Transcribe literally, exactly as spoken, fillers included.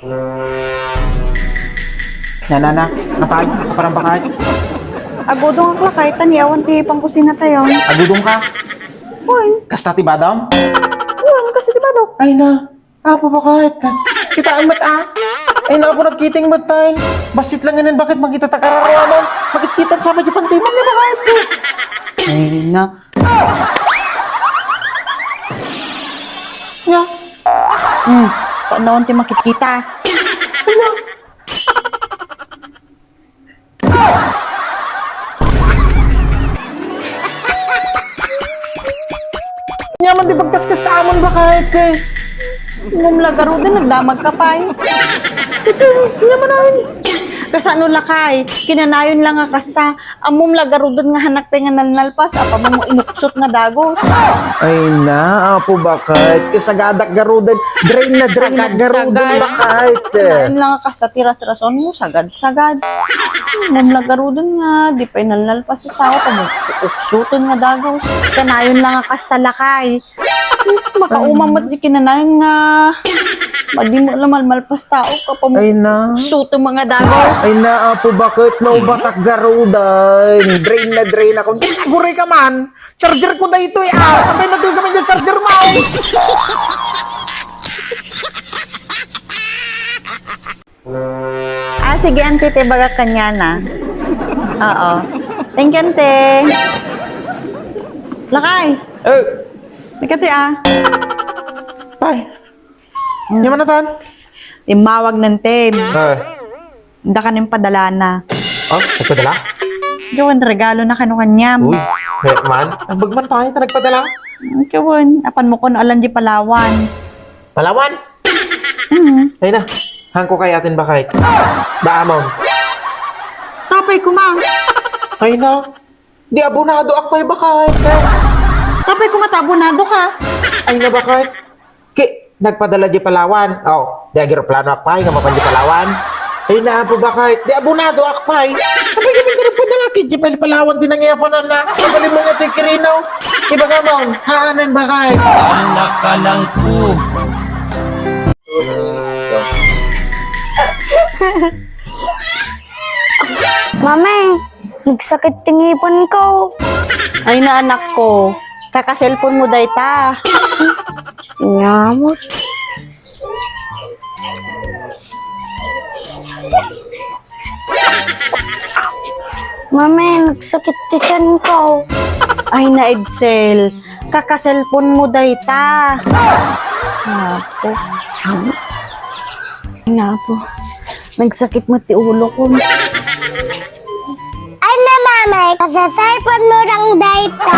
Na, na, na. Napay, aparang bakay. Agudong ak lakay, ta ni awan ti pangkusina tayo. Agudong ka? Wen. Kasta ti badam? Wen, kasta ti badok. Ay na, apo bakay. Kitaan met a. Ay na, apo nagkiting met tayo. Basit lang inin bakit makita ta kararuaman. Makitkitan sa medyo pantiman niya bakay. Ay na. Nya. Hmm, paano ti makikita? Nyaman ti pagkaskas ta amon bakay, eh. Ngem la garuden, nagdamag ka pay. Ito, nyaman ay. Kasano lakay? Kinanayon lang nga kasta. Ammom la garuden nga hanak pay nga nalnalpas, apay mo inuksot nga dagos. Ay na, apo bakay. Kasagadak garuden. Drain na drain na garuden bakay. Kinanayon lang nga kasta ti rasrason mo, sagad-sagad. Ammom la garuden nga, di pay nalnalpas ti tao, apay mo uksoten nga dagos. Kanayon lang nga kasta lakay. Makaumam met di kinanayon nga madi mo la malmalpas tao, apay mo Ay na. Suto mga dagos. Ay na, apo, bakit naubatak garuden? Drain na drain ako. Di, aguray ka man. Charger ko na ito eh. Ah, sabay na tuloy kami ng charger mo. Ah, sige, ante, te, baga kanya na. Oo. Thank you, ante. Lakay. Eh, Nagkati, ah. Pay. Hmm. Yaman na tan? Timawag ng Tim. Eh. Dakanim padalana. Oh, nagpadala? Gawin regalo na kano kanyam. Uy, man. Ang bagman pa kayo nagpadala? Gawin. Apan mo kuno alam di Palawan. Palawan? Hmm. Ay na. Hangko kay atin bakay. Daamam. Tapay kuma. Ay na. Di abonado ak pay bakay. Tapay kuma ta abonado ka. Ay na bakay. Ki, nagpadala di Palawan. Oh, di agiroplano ak pay nga mapan di Palawan. Ay na apo bakay. Di abonado ak pay. Tapay kami nga nagpadala ki di pay Palawan tinangiyapanan na. Pabali mo nga ti Kirino. Iba ka mo. Haanan bakay. Anak ka lang po. Mami, nagsakit ti ngipin ko. Ay na, anak ko, kakaselpon mo dayta. Nyamot. Mami, nagsakit ti tiyan ko. Ay na, Edsel, kakaselpon mo dayta. Apo. Ay na, apo. Nagsakit mo ti ulo ko. Ay na, Mami, kasaselpon mo lang dayta.